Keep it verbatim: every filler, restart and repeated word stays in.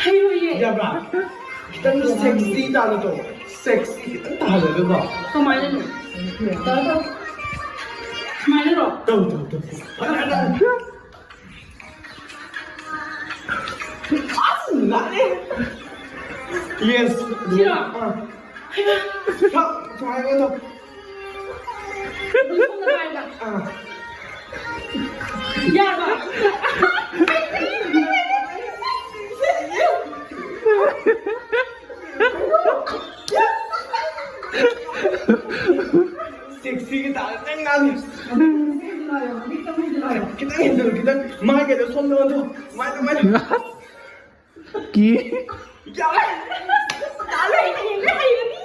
ꯍꯩꯔꯣꯏꯌꯦ꯫ ꯌꯥꯕ꯭ꯔꯥ? ꯈꯤꯇꯪ ꯁꯦꯛꯁꯤ ꯇꯥꯅ ꯇꯧ꯫ ꯁꯦꯛꯁꯤ ꯈꯤꯇꯪ ꯇꯥꯍꯜꯂꯒꯀꯣ꯫ ꯀꯃꯥꯏꯅꯅꯣ? ꯇꯧꯔꯣ, ꯇꯧꯔꯣ꯫ ꯁꯨꯃꯥꯏꯅꯔꯣ? ꯇꯧ, ꯇꯧ, ꯇꯧ꯫ ꯐꯖꯅ꯫ ꯑꯁ, ꯂꯥꯛꯑꯦ꯫ ꯌꯦꯁ꯫ ꯁꯤꯔꯣ? ꯑꯥ꯫ ꯍꯩꯃꯥ꯫ ꯁꯨꯃꯥꯏꯅ ꯇꯧ꯫ ꯑꯥ꯫ ꯌꯥꯔꯕ? ꯁꯦꯛꯁꯤꯒꯤ ꯇꯥꯔꯦ ꯅꯪ ꯉꯥꯡꯉꯤ꯫ ꯈꯤꯇꯪ ꯍꯦꯟꯖꯤꯜꯂꯨ, ꯈꯤꯇꯪ꯫ ꯃꯥꯏꯒꯗꯣ ꯁꯣꯝꯗ ꯑꯣꯟꯊꯣꯛ꯫ ꯁꯨꯃꯥꯏꯅ, ꯁꯨꯃꯥꯏꯅ꯫ ꯀꯤ꯫ ꯌꯥꯔꯦ꯫ ꯌꯥꯔꯦ, ꯍꯌꯦꯡꯗꯤ ꯍꯩꯔꯅꯤ꯫